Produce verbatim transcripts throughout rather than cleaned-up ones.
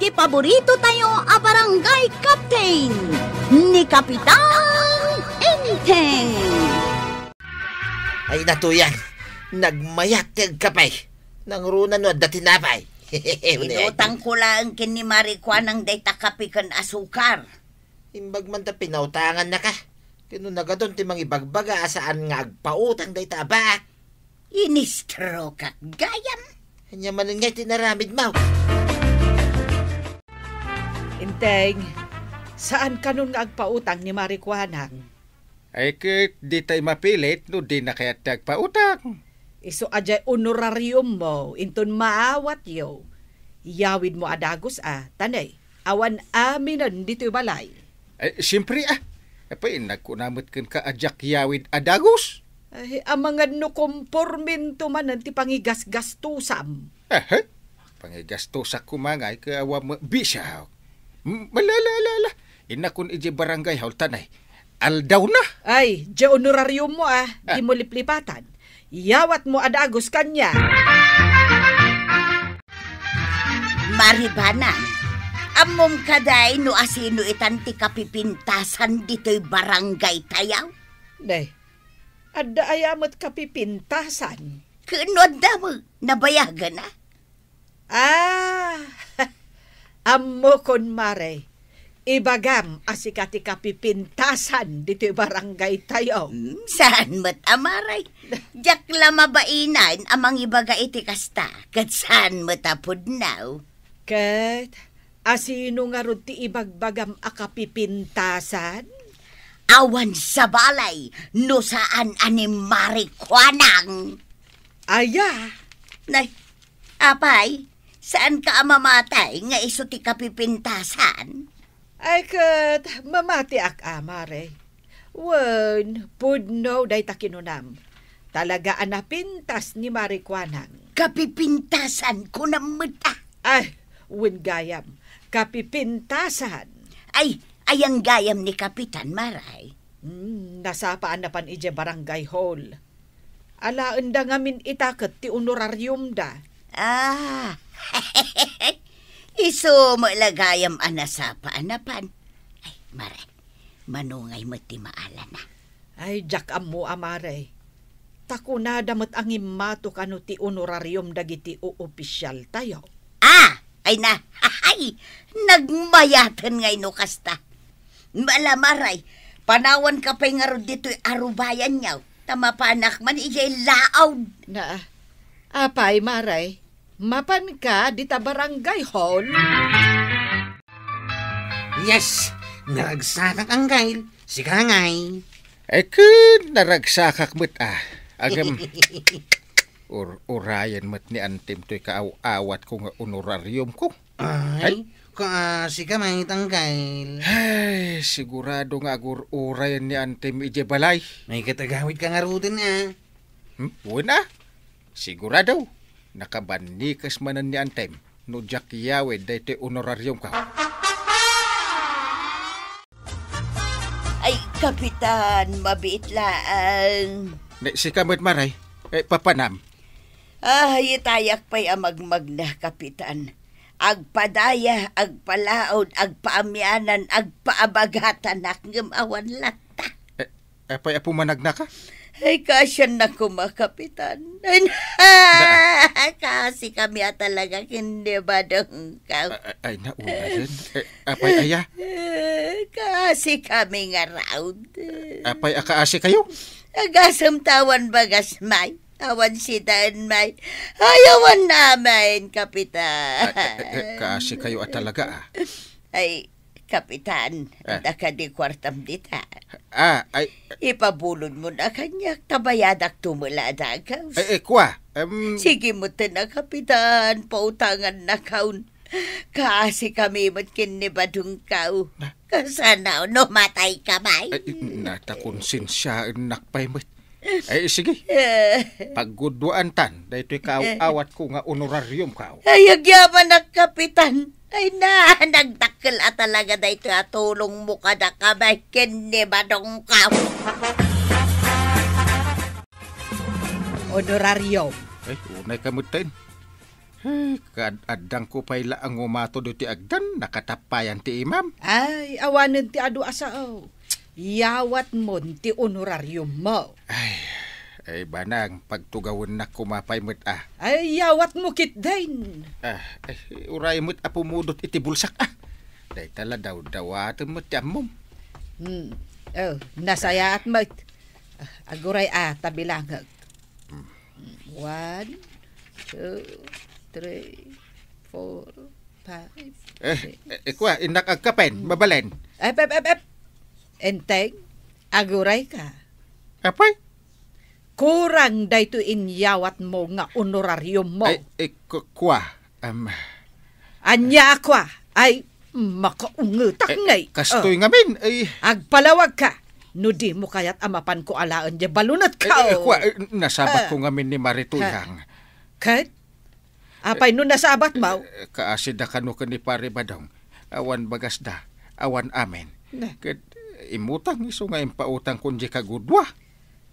Ti paborito tayo a barangay captain, ni Kapitan Enteng. Ay, natuyan. Nagmayat ti agkape. Nangruna no adda tinapay. Inutangko laeng ken ni Mari Kuanang dayta kape ken asukar. Imbag man ta pinautangannaka. Ken no nagadun ti mangibagbaga a saan nga agpautang dayta a baak. Inistrokeak gayam. Ania manen ngay ti inaramidmo? Enteng, saan kanon nga agpautang ni Mari Kuanang? Ay ket ditay mapilit no dina kayat ti agpautang. Isu a diay honorariummo inton maawatyo. Yawidmo a dagus a, ta ne, awan aminen ditoy balay. Ay, siempre a. Apay, nagkuna met kenka a diak yawid a dagus? Ay, amangan no kompormento manen ti pangigasgastusam. Aha. Pangigastusak koma ngay ket awan met bisiak. M-, ala, ala, ala, ala. Innakon idiay barangay hall ta ne, aldawna. Ay, diay honorariummo a, Ah. dimo liplipatan. Yawatmo a dagus kaniak. Mari Kuanang, ammom kadi no asino itan ti kapipintasan ditoy barangay tayo? Ne, adda aya met kapipintasan? Ken no adda met, nabayagen a? Ah, ammokon, Mare. Ibagam a sika ti kapipintasan ditoy barangay tayo. Hmm, saan met a, Mare? Diak la mabain a mangibaga iti kasta, ket saan met a pudno. Ket asino ngarud ti ibagbagam a kapipintasan? Awan sabali no saan a ni Mari Kuanang. Aya? Nay, apay, saanka a mamati nga isu ti kapipintasan? Ay ket, mamatiak a, Mare. Wen, pudno dayta kinunam. Talaga a napintas ni Mari Kuanang. Kapipintasan, kunam met a. Ay, wen gayam, kapipintasan. Ay, ayan gayam ni Kapitan, Mare. Hmm, nasapa a napan idiay barangay hall. Alaenda ngamin ita ket ti honorariumda. Ah, isu met la gayam a nasapa a napan. Ay, Mare, mano ngay met ti maalana? Ay, diak ammo a, Mare. Ta kunada met a ngimmato kano ti honorarium dagiti oopisialtayo. Ah! Ay na, ay, nagmayaten ngay no kasta. Ala, Mare, panawanka pay ngarud ditoy arubayanyo, ta mapanak man idiay laod. Na, apay, Mare, mapanka dita barangay hall? Yes, naragsakak, Anggail. Sika ngay. Ay ket naragsakak met a. Agem, ur-urayen met ni Antem toy kaaw-awatko nga honorariumko. Ay, Ay? Kaasi ka, Manong Anggail. Ay, sigurado nga agur-urayen ni Antem idiay balay. Ay, katagawid ka ngaruden a. Hmm? Wen a. Sigurado. Nakabannikes manen ni Antem no diak yawid daytoy honorariumko. Ay, Kapitan, mabiit laeng. Ne, sika met, Mare. Eh, papanam? Ay, itayak pay a magmagna, Kapitan. Agpadaya, agpalaod, agpaamianan, agpaabagatanak, ngem awan latta. Eh, apay a pumanagnaka? Ay, kaasiannak koma, Kapitan. Ay, na, kaasi kami a talaga ken ni Badong. Ka. A-, a-, ay, naunayen. Eh, apay aya? Eh, kaasi kami ngarud. Apay a kaasi kayo? Agasem ta awan bagas may, awan sitaen may, ay, awan namin, Kapitan. Eh, eh, eh, kaasi kayo a talaga, a. Ay, Kapitan, Ah. adda kadi kuartam dita? Ah, ay. Ipabulodmo na kaniak, ta bayadakto met la a dagus. Eh, eh, kua, em. Sige met a, Kapitan, pautangannakon. Kaasi kami met ken ni Badongko. Na? Kasano no matay ka, bay? Ay, na, ta konsensiaennak pay met. Ay, sige. Eh. Pagguduantan, daytoy kaaw-awatko nga honorariumko. Ay, agyamanak, Kapitan. Ay na, nagdakkel a talaga daytoy a tulongmo kadaka, bay, ken ni Badongko. Honorarium. Ay, unay ka met ten. Ay, kaad-addangko pay la a ngumato ditoy agdan, nakatappayan ti imam. Ay, awanen ti adu a sao. Yawatmon ti honorariummo. Ay, ay, banang, pagtugawennak koma pay met, ah. Ay, yawatmo ketdin. Ah, ay, uray met a pumudot iti bulsak, ah. Dayta la dawdawatem met ti ammom. Hmm. Oh, nasayaat met. Ah, aguray, ah, ta bilangek. Hmm. One, two, three, four, five, Eh, six. Eh, kua, innak agkapen, Hmm. mabalen. Ep, ep, ep, ep. Enteng, agurayka. Apay? Kurang daytoy inyawatmo nga honorariummo. Ay, eh, ku-, kua, am. Ania a kua? Ay, makaungetak Eh, ngay. Kastoy Oh. ngamin, ay. Agpalawagka. No dimo kayat a mapanko alaen diay balunetko. Eh, eh, kua, eh, nasabatko Ah. ngamin ni Mari Tuyang. Ah. Ket? Apay no nasabatmo? Eh, kaasida kano ken ni Pare Badong. Awan bagasda, awan amin. Ne. Ket imutang isu nga impautangkon diay kagudua.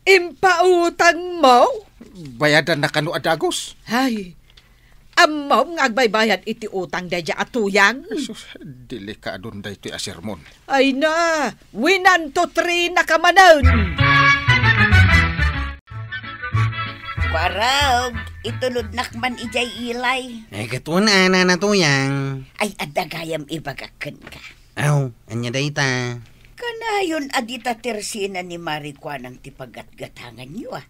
Impautangmo? Bayadanna kano a dagus. Ay, ammom nga agbaybayad iti utang daydiay a Tuyang? Sus, delikadon daytoy a sermon. Ay na, winanto trinaka manen. Kuarog, itulodnak man idiay ilay. Ay, ket wen a, Nana Tuyang. Ay, adda gayam ibagak kenka. Aw, ania dayta? Kanayon a dita tersina ni Mari Kuanang ti paggatgatanganyo, a?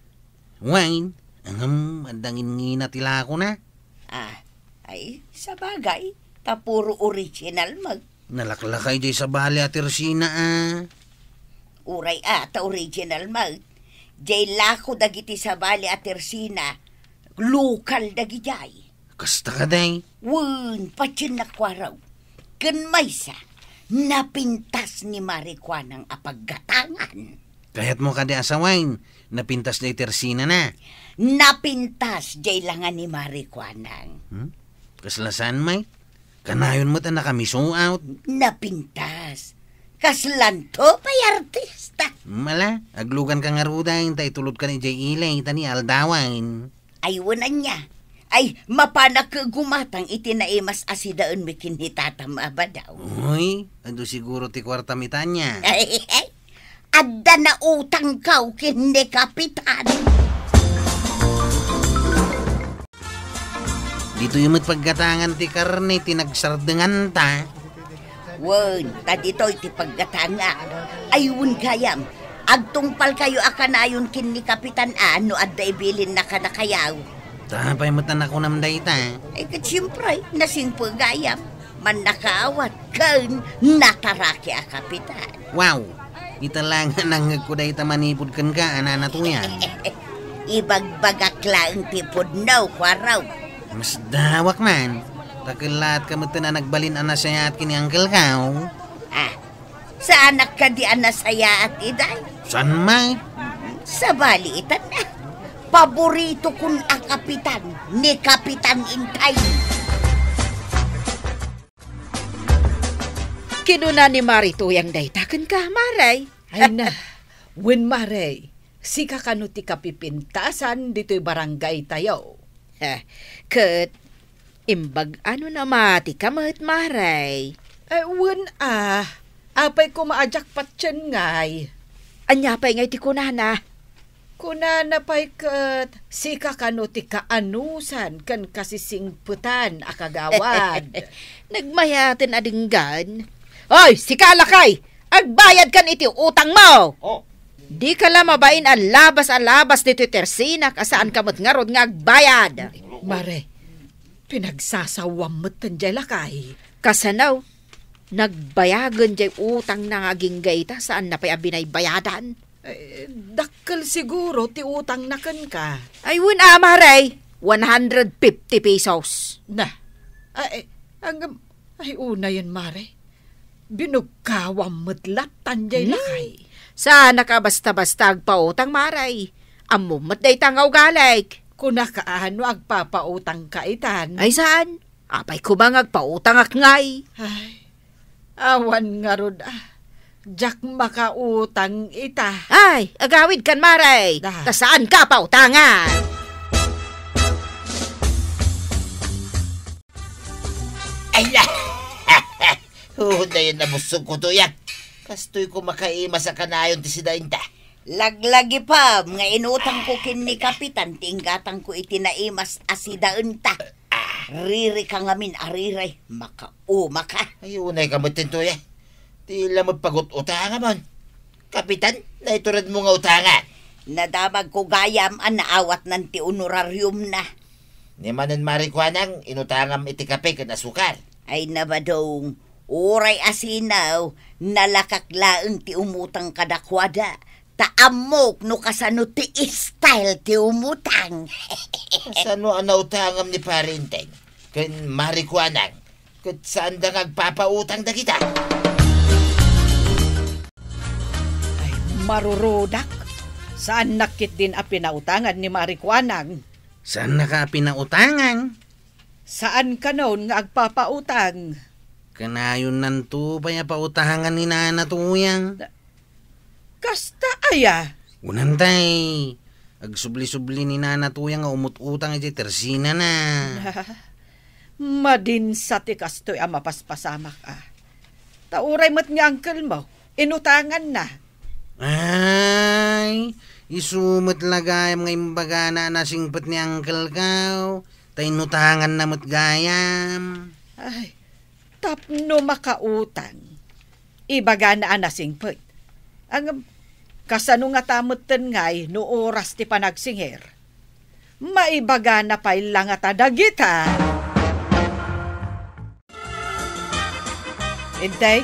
Wen, ngem adda ngingina ti lakona. Ah, ay, sabagay, ta puro original met. Nalaklakay diay sabali a tersina, a. Uray a, ta original met. Diay lako dagiti sabali a tersina, lokal dagidiay. Kasta kadi? Wen, patiennak kuarog. Ken maysa, napintas ni Mari Kuanang a paggatangan. Kayatmo kadi a sawen, napintas diay tersinana? Napintas diay langa ni Mari Kuanang. Hmm? Kasla saan, May? Kanayon met a nakamisuaw. Napintas. Kaslanto pay artista. Mala, agluganka ngaruden, ta itulodkan idiay ilay, ta ni aldawen. Ay, wen ania. Ay, mapanak gumatang iti naimas a sidaenmi ken ni tatam a badaw. Uy, adu siguro ti kuartam ita ania. Ay, ay, adda nautangko ken ni Kapitan. Ditoy met paggatangan ti karne ti nagsardenganta. Wen, ta ditoy ti paggatangak. Ay, wen gayam, agtungpalkayo a kanayon ken ni Kapitan a no adda ibilinna kadakayo. Ta apay met a nakunam dayta? Ay, ket siempre, nasingpe gayam. Mannakaawat ken nataraki a Kapitan. Wow! Ita la nga nangngegko dayta manipud kenka, a Nana Tuyang. Ibagbagak laeng ti pudno, kuarog. Masdawak man, ta kellaatka metten a nagbalin a nasayaat ken ni Uncle Kao. Ah, saanak kadi a nasayaat, iday? Saan met? Sabali itan, ah. Paboritokon a kapitan, ni Kapitan Intay. Kinuna ni Mari Tuyang dayta kenka, Mare. Ay na, wen, Mare, sika kano ti kapipintasan ditoy barangaytayo? Heh, ket imbag-anonna matika met, Mare? Eh, wen a, apay koma a diak patien ngay? Ania pay ngay ti kunana? Kunana pay ket, sika kano ti kaanusan ken kasisingpetan a kagawad? Nagmayaten a denggan. Oy, sika, lakay! Agbayadkan iti utangmo! Oh. Dika la mabain a labas a labas ditoy tersinak a saanka met ngarud nga agbayad. Mare, pinagsasawam metten diay lakay. Kasano? Nagbayagen diay utangna nga agingga ita, saanna pay a binaybayadan. Eh, dakkel siguro ti utangna kenka. Ay, wen a, Mare, one hundred fifty pesos. Na, ay, ay, ang, ay, unayen, Mare. Binugkawam met lattan diay Hmm? lakay. Saanak a basta-basta agpautang, Mare. Ammom met dayta nga ugalik. Kunaka a no agpapautangka itan. Ay, saan? Apay koma nga agpautangak ngay? Ay, awan ngarud, ah. Diak makautang ita. Ay, agawidkan, Mare. Da. Ta saanka pautangan. Huhunayen a bussogko, Tuyang. Kastoy ko makaimas a kanayon ti sidaenta. Laglagipem nga inutangko ken ni Kapitan ti inggatangko iti naimas a sidaenta. Ririka ngamin a riray, makaumaka. Ay, unay ka met, Tuyang. Ti la met pagut-utangamon. Kapitan, naituredmo nga utangan. Nadamagko gayam a naawatnan ti honorariumna. Ni manen Mari Kuanang, inutangam iti kape ken asukar. Ay, nabadong, uray asinaw, nalakak laeng ti umutang kadakuada. Ta ammok no kasano ti style ti umutang. Kasano a nautangam ni Pari Enteng ken Mari Kuanang ket saanda nga agpapautang dagita? Ay, marurudak. Saannak ketdin a pinautangan ni Mari Kuanang. Saannaka a pinautangan? Saan kanon nga agpapautang? Kanayonnanto pay a pautangan ni Nana Tuyang. Kasta aya? Kunantay, agsubli-subli ni Nana Tuyang nga umut-utang iti tersinana. Madinsa ti kastoy a mapaspasamak a. Ta uray met nga uncle mo, inutanganna. Ay, isu met la gayam nga imbagana a nasingpet ni uncle ko, ta inutanganna met gayam. Ay, tapno makautang, ibagana a nasingpet. Ngem, kasano ngata metten ngay no oras ti panagsingir? Maibagana pay la ngata dagita. Enteng,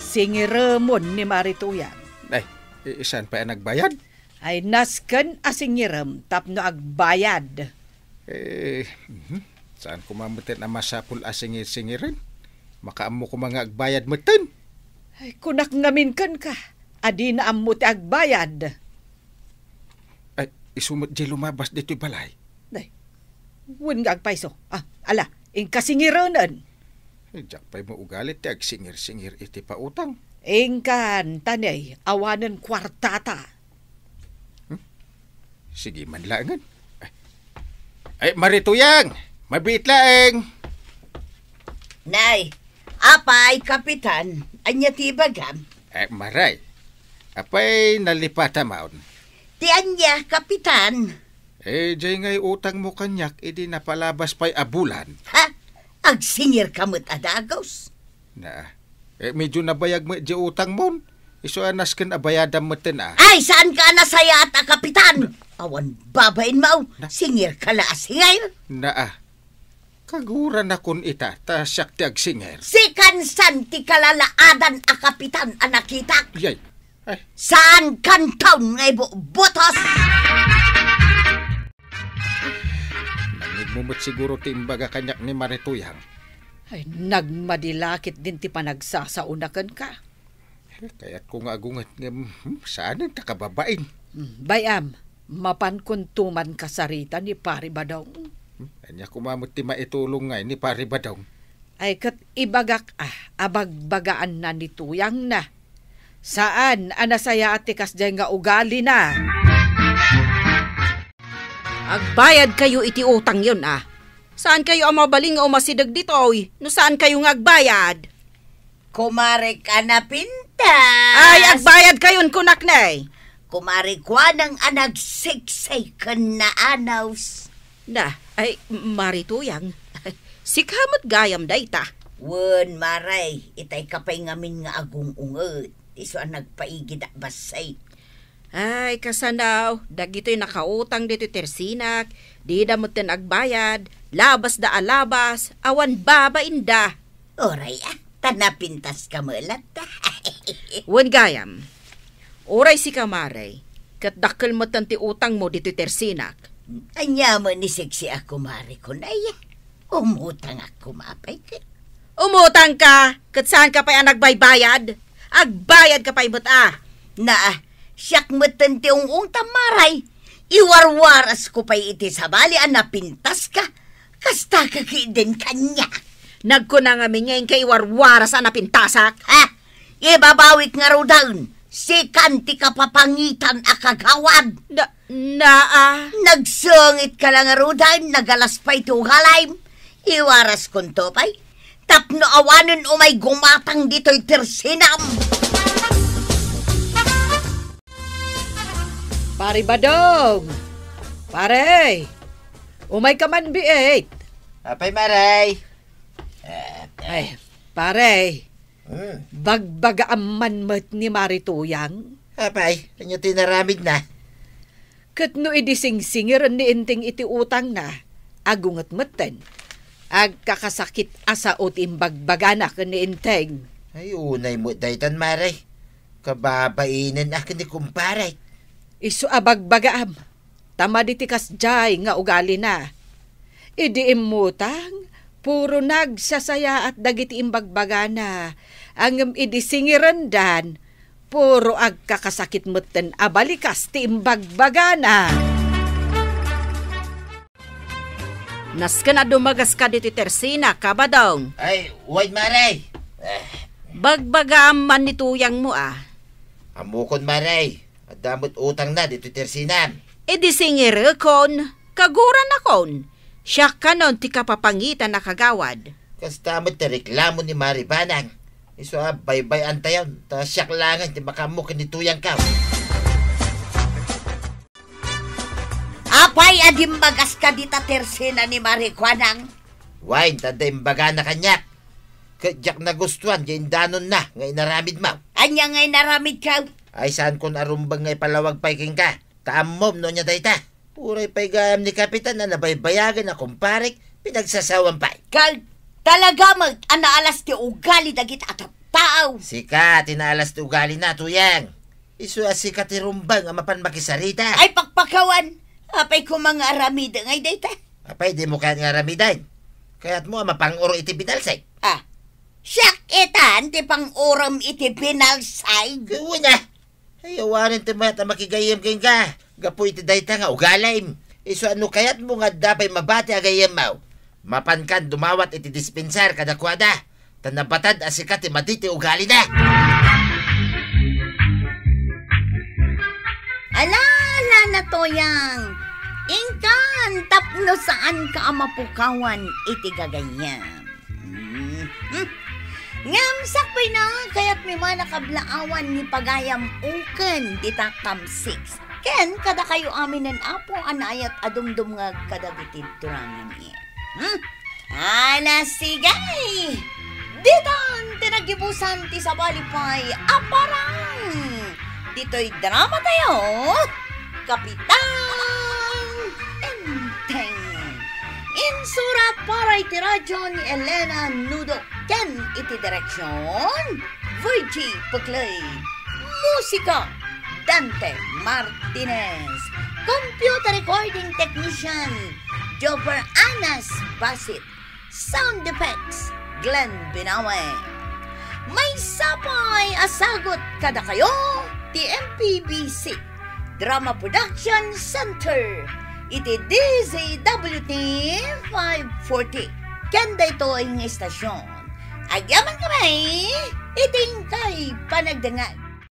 singiremon ni Mari Tuyang. Ay, i-, saan pay a nagbayad? Ay, nasken a singirem tapno agbayad. Eh, mhm. Saan koma metten a masapul a singir-singiren? Makaammo koma nga agbayad metten. Ay, kunak ngamin kenka, a dina ammo ti agbayad. Ay, isu met diay lumabas ditoy balay. Nay, wen nga agpayso. Ah, ala, inka singirenen. Ay, diak pay maugali ti agsingir-singir iti pautang. Inkan, ta nay, awanen kuartata. Hmm? Sige man laengen. Ay, Mari Tuyang, mabiit laeng. Nay, apay, Kapitan, ania ti ibagam? Eh, Mari, apay nalipatamon? Ti ania, Kapitan? Eh, diay ngay utangmo kaniak idi napalabas pay a bulan. Ha? Agsingirka met a dagus? Na, eh, medyo nabayag met diay utangmon. Isu a nasken a bayadam metten a. Ay, saanka a nasayaat a Kapitan? Awan babain mo, na, singirka la a singir. Na, ah. Kaguranakon ita, ta siak ti agsingir. Sikan san ti kalalaadan a Kapitan a nakitak. Yay. Ay. Saan kanton nga ibubutos? Nangngegmo met siguro ti imbaga kaniak ni Mari Tuyang. Ay, nagmadi la ketdin ti panagsasaona kenka. Eh, kayatko nga agunget ngem, hmm, saanen ta kababain. Hmm, bay-am, mapankonto man kasarita ni Pari Badong. Hmm, ania koma met ti maitulong ngay ni Pari Badong? Ay, ket ibagak a, abagbagaanna ni Tuyangna. Saan a nasayaat ti kasdiay nga ugalina. Agbayadkayo iti utangyon a. Saankayo a mabalin nga umasideg ditoy no saankayo nga agbayad. Kumarek a napintas. Ay, agbayadkayon kunak ne. Kumare Kuanang a nagsiksay ken naanaws. Na, ay, Mari Tuyang. Sika met gayam dayta. Wen, Mare, itay ka pay ngamin nga agung-unget. Isu a nagpaigid a bassit. Ay, kasano, dagitoy nakautang ditoy tersinak, dida metten agbayad, labasda a labas, awan babainda. Uray, ah, ta napintaska met latta. Wen gayam, uray sika, Mare, ket dakkel metten ti utangmo ditoy tersinak. Ania met ni siksi a kumare ko, nay? Umutangak koma pay ket. Umutangka, ket saanka pay a nagbaybayad? Agbayadka pay met a. Naa, siak metten ti ung-ungtam, Mare. Iwarwarasko pay iti sabali a napintaska. Kasta ka ketdin kaniak. Nagkuna ngamin nga inka iwarwaras a napintasak. Ha? Ibabawik ngaruden, sikan ti kapapangitan a kagawad. Na, naa. Nagsungit ka la ngaruden, nagalas pay ti ugalim. Iwaraskonto pay. tapno awanen umay gumatang ditoy tersinam. Pare Badong! Pare! Umay ka man biit! Apay, Mare? Eh, Ay, pare, hmm. Bagbagaam man met ni Mare Tuyang. Apay, ania ti inaramidna? Ket no idi singsingiren ni Enteng iti utangna, agunget metten. Agkakasakit a sao ti imbagbagana ken ni Enteng. Ay, unay met daytan, Mare. Kababainen a ken ni kumparek. Isu a bagbagaam, ta madi ti kasdiay nga ugalina. Idi immutang, puro nagsasayaat dagiti imbagbagana, ngem idi singirendan, puro agkakasakit metten a balikas ti imbagbagana. Nasken a dumagaska ditoy tersina, Kabadong. Ay, wen, Mare. Eh. Bagbagaam man ni Tuyangmo, a. Ammokon, Mare. Adda met utangna ditoy tersinam. Idi singirekon, kaguranakon. Siak kanon ti kapapangitan a kagawad. Kasta met ti reklamo ni Mare Banang. Isu a baybay-antayon, ta siak laengen ti makaammo ken ni Tuyangko. Apay a dimbagaska dita tersina ni Mare Kuanang? Wen, ta adda imbagana kaniak. Ket diak nagustuan ti indanonna nga inaramidmo. Ania nga inaramidko? Ay, saankon a rumbeng nga ipalawag pay kenka. Ta ammom no ania dayta. Uray pay gayam ni Kapitan a nabaybayagen a kumparek, pinagsasawam pay. Ket talaga met a naalas ti ugali dagiti a tattao. Sika ti naalas ti ugalina, Tuyang. Isu a sika ti rumbeng a mapan makisarita. Ay, pakpakawan! Apay koma nga aramidek ngay dayta? Apay, dimo kayat nga aramiden? Kayatmo a mapang-urom iti binalsig? Ah, siak itan ti pang-urom iti binalsig? Wen a. Ay, awanen ti mayat a makigayyem kenka. Gapu iti dayta nga ugalim. Isu a no kayatmo nga adda pay mabati a gayyemmo, mapankan dumawat iti dispensar kadakuada. Ta nabatad a sika ti madi ti ugalina. Ala, ala, Tuyang. Inkan tapno saanka a mapukawan iti gagayyem. Mhm. Ngem sakbayna, kayatmi man a kablaawan ni pagayam uken dita Cam six. Ken kadakayo aminen, Apo, a naayat a dumdumngeg kadagiti dramami. Hmm? Ala, sige! Ditan ti naggibusan ti sabali pay a parang ditoy dramatayo, Kapitan Enteng. Insurat para iti radio ni Elena Nudo ken iti direksion, Virgie Puclay. Musika, Dante Martinez. Computer recording technician, Jover Anas Basit. Sound effects, Glenn Binawe. Maysa pay a sagut kadakayo ti M P B C Drama Production Center iti D Z W T five forty. Ken daytoy nga istasyon, agyamankami iti inkay panagdengngeg.